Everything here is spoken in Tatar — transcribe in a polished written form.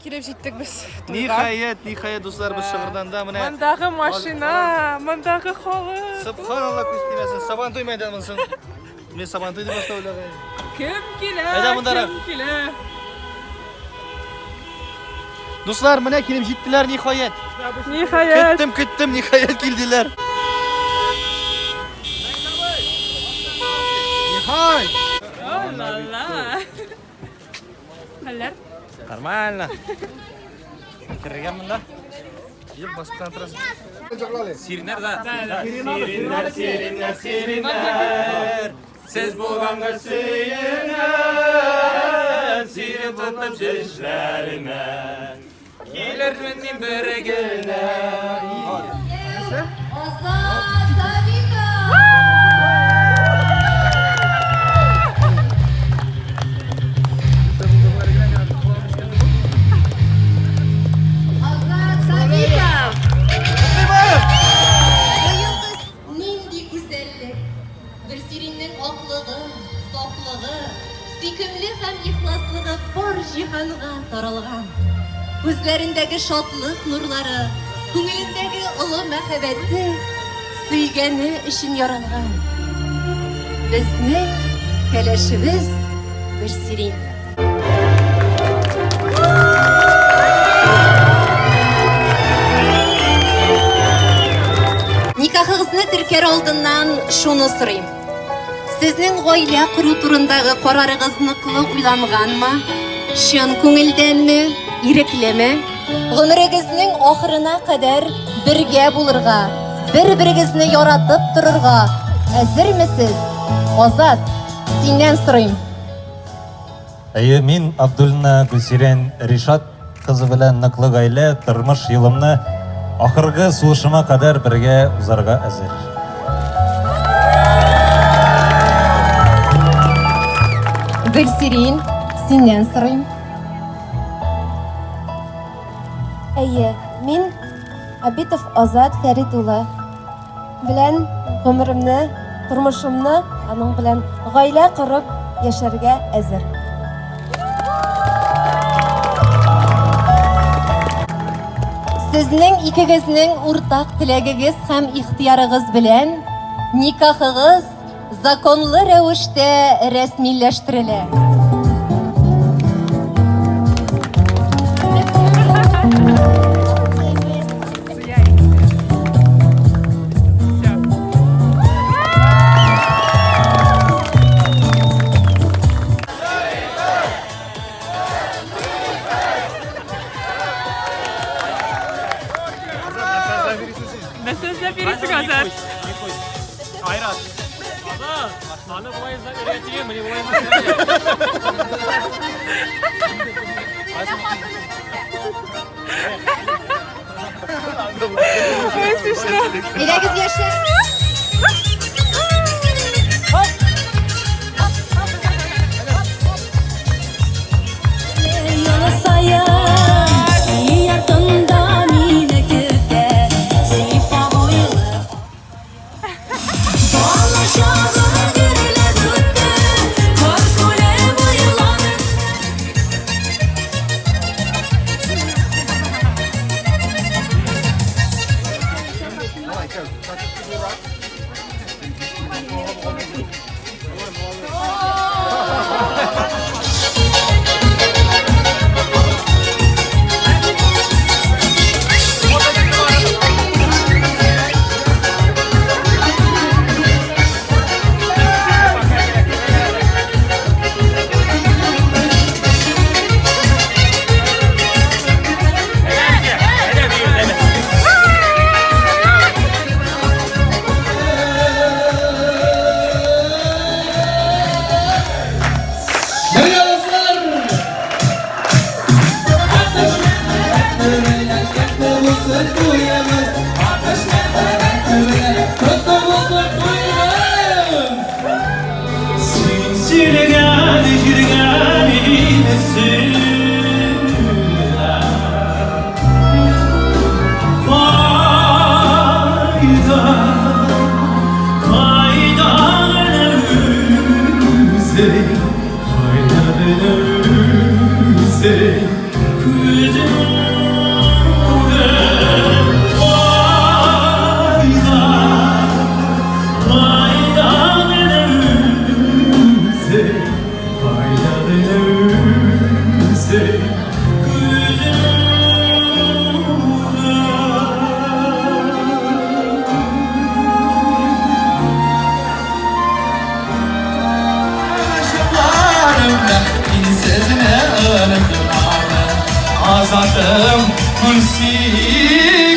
Килеп җиттек без туйга. Ниһаять, ниһаять, дуслар, без Шыгырданда менә. Мондагы машина, мондагы халык. Субханалла, күз тимәсен. Сабантуй мәйданы монсын. Мин Сабантуй дип башта уйлаган. Кем килә? Әйдә мондарак. Кем килә? Дуслар, менә килеп җиттеләр ниһаять. Ниһаять. Көттем, көттем, ниһаять килделәр. Ниһай! Ла-ла. Хәлләр? Нормально. Керергә монда. Килеп басып кына торасың. Сириннәр да. Сириннәр, сириннәр, сириннәр. Сез булганга сөенәм, сине тотып җешләремә. Килермен мин бер генә. Азат Сабитов! Азат Сабитов! Быел кыз нинди гүзәллек! Гөлсириннең аклыгы, сафлыгы, сөйкемле һәм ихласлыгы бар җиһанга таралган. Күзләрендәге шатлык нурлары, күңелендәге олы мәхәббәте сөйгәне өчен яралган. Безнең кәләшебез Гөлсирин. Никахыгызны теркәр алдыннан шуны сорыйм. Сезнең гаилә кору турындагы карарыгыз ныклы уйланганмы? Чын күңелдәнме, иреклеме? Гомерегезнең ахырына кадәр бергә булырга, бер-берегезне яратып торырга әзермесез? Азат, синнән сорыйм. Әйе, мин Абдуллина Гөлсирән Ришат кызы белән ныклы гаилә, тормыш юлымны ахыргы сулышыма кадәр бергә узарга әзер. Гөлсирин, синнән сорыйм. Әйе, мин Абитов Азат Фәрит улы белән гомеремне, тормышымны аның белән гаилә корып яшәргә әзер. Сезнең икегезнең уртак теләгегез һәм ихтыярыгыз белән никахыгыз законлы рәвештә рәсмиләштерелә. Нәрсә эзләп йөрисең, Азат? Айрат. Аны болай эзләп йөргә тиен, менә болай Ой, смешно. Әйдәгез яшьләр. Азатым, Гөлсирәм.